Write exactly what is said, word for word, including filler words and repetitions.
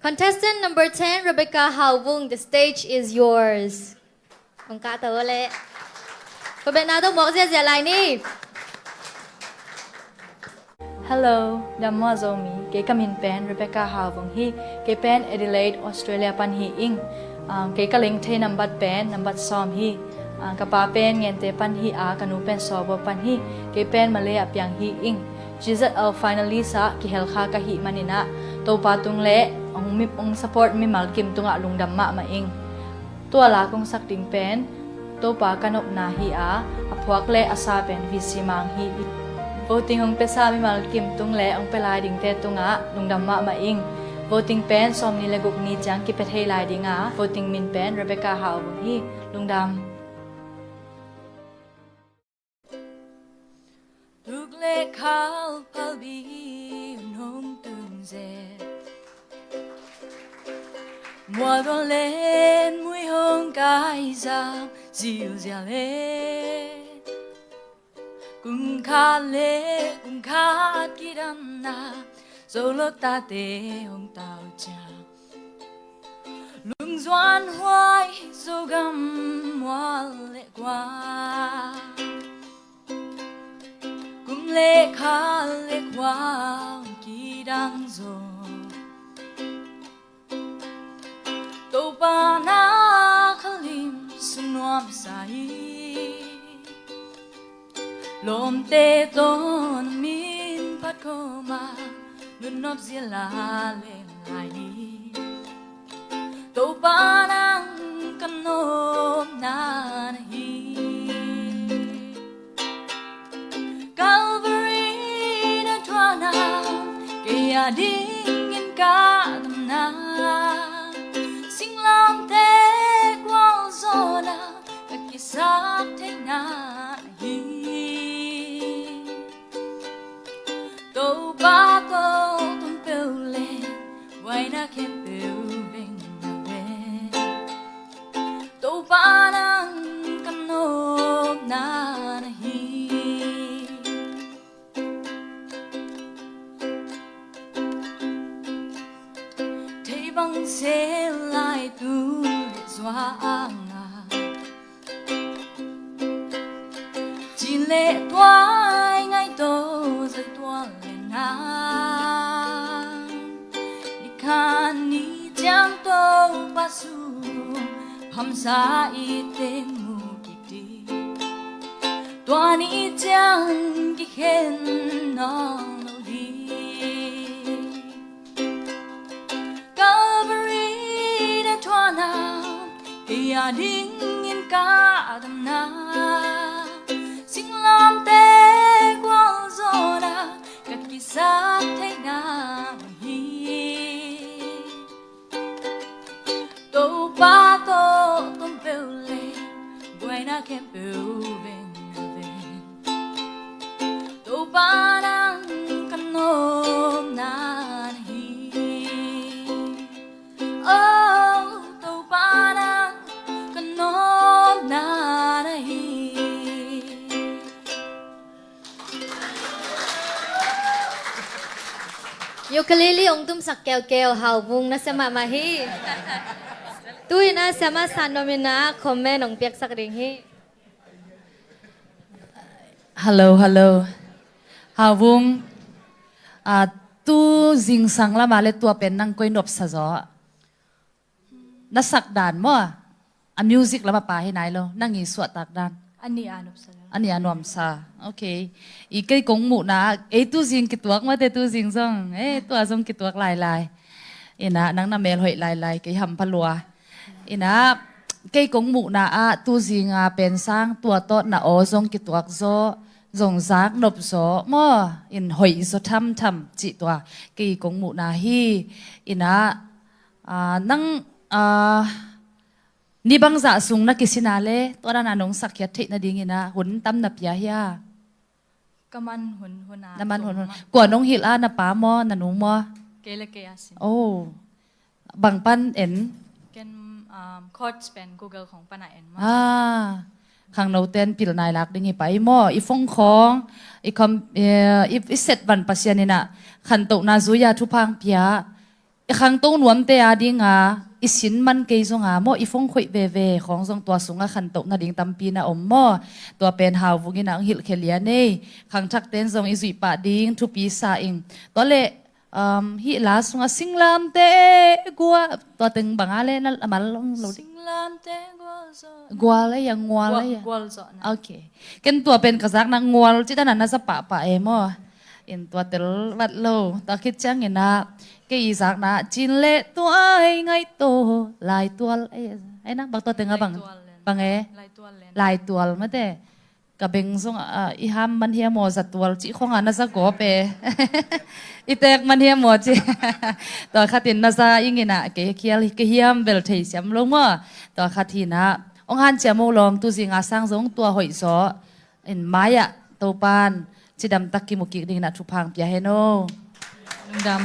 Contestant number ten, Rebecca Hauvung, the stage is yours. Hong kah to le. Ko bena to mawk ziazia lai ni. Hello, dam maw Zomi. Kei ka min pen Rebecca Hauvung hi. Kei pen Adelaide, Australia pan hi ing. Um, kei ka lengthei nambat pen nambat sawm hi. Um, ka pa pen Ngente pan hi a, ka nu pen Sawbaw pan hi. Kei pen Malay ah piang hi ing. G Z L finalist ah kihel kha ka hih manin ah Topa tung le hong, mi, hong support mimal kim tungah lungdam mahmah ing. Tua la kong sak ding pen Topa ka nopna hi a, a phuak le a sa pen V C Mang hi. Voting hong pia sa mimal kim tung le hong pia lai dingte tungah lungdam mahmah ing. Voting pen sawmnih le guk ni ciang kipia thei lai ding a, voting min pen Rebecca Hauvung hi. Lungdam. Tuk le khal phalbi hun hong tung zet, mual don len mui hong kai zam zilzial e. Kum khat le kum khat kidamna Zolo tate hong tau ciang, lungzuan huai Zogam mual le kua, kum le khal le kua hong kidang zo. Topa na khalim sunuam sa hi. Lawmte tawh min phat khawm a, nunawp zia la leng lai hi. Topa nang ka nopna na hi. Calvary na thuakna, kei a dingin ka damna, singlamteh gualzawhna ka kisap theihna na hi. Topa tawh tumpeuh le buaina khempeuh veng na ve. Topa nang ka nopna na hi. Thei bang sel lai tu le zua anga, cin le tuai ngai to zai tuan le na. Ni khat ni ciang Topa sung phamsa i teng mu kik ding. Tua ni ciang kikhen nawn lo ding. Calvary na thuakna, kei a dingin ka damna, singlamteh gualzawhna ka kisap theihna hi. Topa tawh tumpeuh le buaina khempeuh veng na ve. Topa nang ka nopna na hi. Oh, Topa nang ka nopna na hi. Ukulele hong tumsak keukeu, Hauvung, na sia mahmah hi. Tu-in ah siamah San Nom in ah comment hong piaksak ding hi. Hello, hello. Hauvung, ah, tu zingsang lamah le tua pen nang koi nopsa zaw? Na sak dan maw? A music lam a pa hi nai lo, nang i suahtak dan. A nih a nuamsa lo. A nih a nuamsa. Ok. I kei kong muhna, ei tu zing kituak mate tu zing zong. Eh, tua zong kituak lailai. Ina, nang na mel hoih lailai, kei hampha lua. Ina, kei kong muhna ah tu zing a pen sang tua tawh na aw zong kituak zaw, zong zak nop zaw maw? In hoih zaw thamtham cih tua. Kei kong muhna hi. Ina, Ah, nang, ah, ni bangzah sung na kisin a le, tua dan a nong sakkhiat theih nadingin ah hun tam na pia hia? Ka man hun hun a. Na man hun hun. Kua nong hilh a, na pa maw, na nu maw? Kei le kei a sin. Oh. Bang pan en? Ken, um, chords pen Google khong pan a en maw. Ah. Khangno ten pil nai lak ding hi pai maw. I phone khong, i com, eh, i, i set van Pasian in ah khantohna zui a thupha pia. i khangto nuamte a dinga i sin man kei zonga maw, i fong khoih veve khawng zong tua sungah khantoh nading tampi na om maw. Tua pen Hau Vung in ah hong hilhkhia lian ei. Khangthakte in zong i zuih pah ding thupi sa ing. Tua leh, um, hih la sungah Singlamteh gual, tua teng bang a leh na a mal lo ding. Singlamteh gual zawh. Gual ei a, ngual ei a. Gual zawhna. Ok. Ken tua pen ka zakna ngual cih dan a na za pahpah ei maw. In tua tel vat lo. Tua khit ciangin ah kei i zakna Cin leh Tuai ngaihto laitual ei. Ei na, bang tua teng a bang. Laitual len. Bang e? Laitual len. Laitual mate. Ka beng zong, ah, i ham man hiam aw, za tual cih khong a na za gawp e. I teek man hiam aw cih. Tua khatin na za ing in ah, kei khial, kei hiam bel thei siam lo maw. Tua khat hi in ah, hong hanciam o lawm, tu zinga sang zong tua hoih zaw in mai-ah Topan cidamtak kimu kik dingin ah thupha hong pia hen aw. Lungdam.